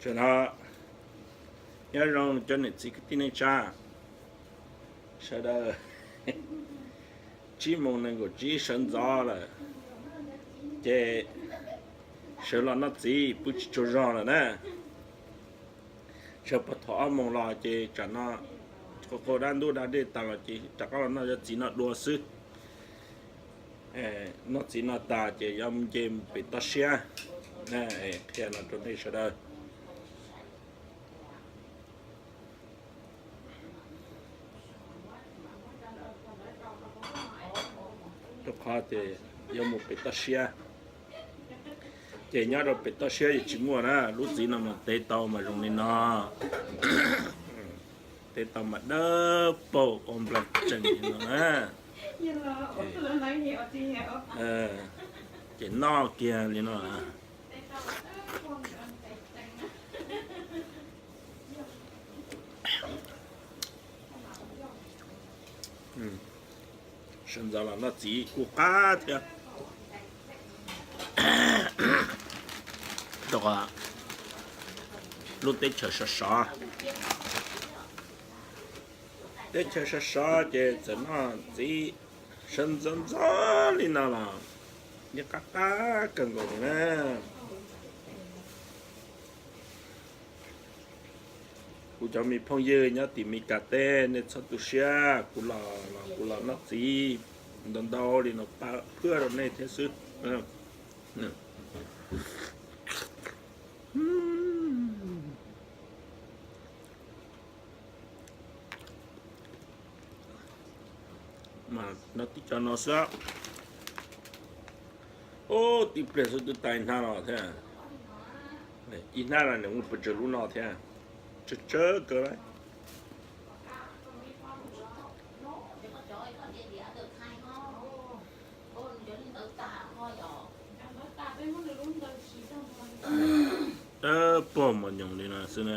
Tam no nyob zoo cov niam txiv kwv tij neej tsa sawv daws, tsib moos nees nkaum tsib sawv ntxov lawm, ces sawv los noj txiv pw tsis tsaug zog lawm na. Sawv puag thaum ob moos los ces tsam no qau qau dab ntub da dej tas los ces rov qab los noj cov txiv no dua xwb. Noj txiv no tas ces yuav nce mus pem toj siab, qhia no rau nej sawv daws. Rau qhov tias yuav mus pem toj siab, ces nyob rau pem toj siab yeej tsis muaj na. Lub txiv no mas tev tau mas zoo li no, tev tau mas dawb paug ua nplas tsees li no na. Ces noj kiag li no. Sawv ntxov los noj txiv kuj qab thiab. Rau qhov lub teb chaws sov sov, teb chaws sov sov ces txawm noj txiv sawv ntxov ntxov li no los yeej qab qab kawg nkaus li na. Kuv cov me phooj ywg nyob tim Mes Kas teb, nej txhob tu siab, kuv los los kuv los noj txiv ntau ntau li no pab phwaj rau nej thiab xwb. Mas noj tib co no xwb. Ub, tib pliag xwb twb tau ib hnab los thiab. Ib hnab los nws mus pes tsawg lub no thiab. Tsawg tsawg kawg lawm. Dawb paug mos nyoos li no xwb na.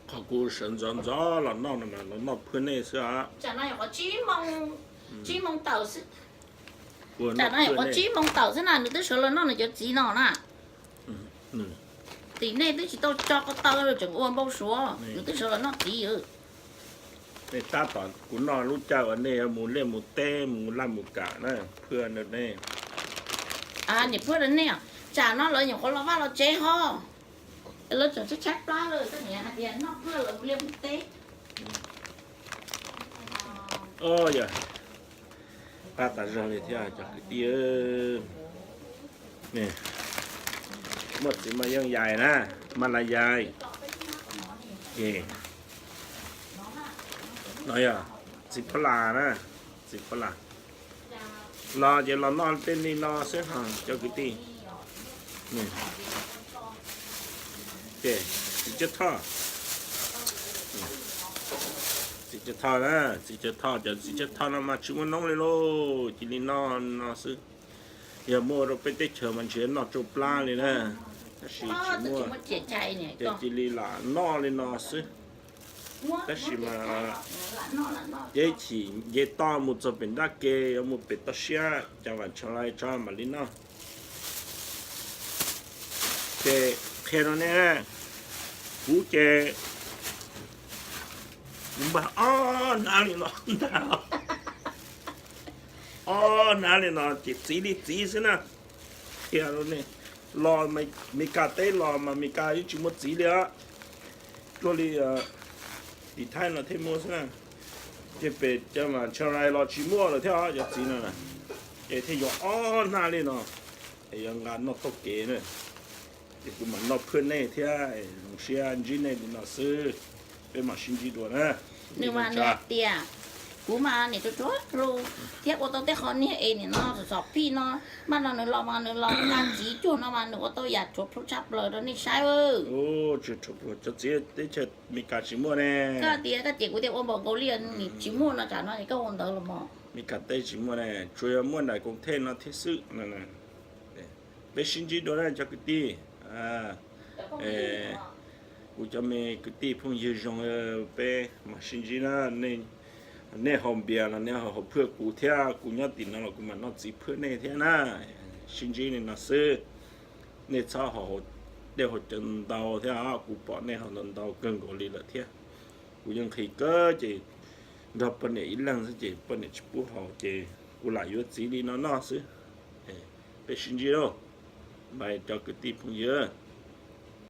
Qhov kuv sawv ntxov ntxov los noj no mas los noj phwj nej xwb os. Tsam no yog qhov tsib moos tawm xwb. Tsam no yog qhov tsib moos tawm xwb na, nws twb sawv los noj nws cov txiv no na. Tim nej twb tsis tau tso ko taw tseem ua npau suav, nws twb sawv los noj txiv. Nej tab tom kuv noj lub caij uas nej yuav mus liaj mus teb mus laj mus kam na, phwj rau nej. Niam phwj rau nej, tsam no lawv nyuam qhuav los vaj los tsev ho. Lawv tseem tshaib tshaib plab lawm, koj niam hais tias noj phwj lawv mus liaj mus teb. Yog qab tas zog li thiab cov kwv tij. Muaj txiv mas yeej yais na, mas las yais. No yog txiv pab las na, txiv pab las. Los ces los noj tej li no xwb ho cov kwv tij. Ces txiv cab thoj, txiv cab thoj na, txiv cab thoj, cov txiv cab thoj no mas tsis muaj noob li lauj, cia li noj no xwb. Yog muaj rau peb teb chaws mas ntshe noj tsau plab li na, tab sis tsis muaj, ces cia li lam noj li no xwb. Tab sis mas ces chim nce toj mus txog pem nrab ke, yuav mus pem toj siab, cas vam tshav lais tso mam li noj. Ces qhia rau nej, kuv ces kuv npaj ob hnab li no ntag. Ob hnab li no ces txiv li txiv xwb na. Qhia rau nej, los Mes Kas teb los mas Mes Kas yeej tsis muaj txiv li os. Luaj li tim Thaib no thiaj muaj xwb na. Ces pem cov mas Chiang Rai los tsis muaj lawm thiab os cov txiv no na. Ces thiaj yuav ob hnab li no, es yuav nqa noj taug kev na. Ces kuv mam noj phwj nej thiab, zoo siab ntsib nej li no xwb. Peb mam sib ntsib dua na. Nws mas nws hais tias, kuv mas niam tsuag tsuag lus thiab ua tau tej qho niag es niam no txom txom phij no, mas no nws los mas nws los nqa txiv cuag no mas nws ua tau yam tshuav plhu tshaj plaws rau nej saib. Cov txiv teb chaws Mes Kas tsis muaj ne. Koj tias koj ces kuv tias ua npaum nkaus li tsis muaj no tsam no es koj ua ntawd los mas. Mes Kas teb tsis muaj ne, tsuas yog muaj nram Koos Thej no thiab xwb. Peb sib ntsib dua na cov kwv tij. Kuv cov me kwv tij phooj ywg zoo, peb mam sib ntsib na. Nej Nej haus npias los nej haus phwj kuv thiab, kuv nyob tim no los kuv mam noj txiv phwj nej thiab na. Sib ntsib li no xwb, nej txhob haus dej haus cawv ntau thiab, kuv pom nej haus ntau ntau kawg nkaus li lawm thiab. Kuv yeej nqhis kawg ces nrog poj niam ib leeg xwb ces poj niam tsis pub haus ces kuv lam yuav txiv li no noj xwb. Peb sib ntsib lauj, bye cov kwv tij phooj ywg.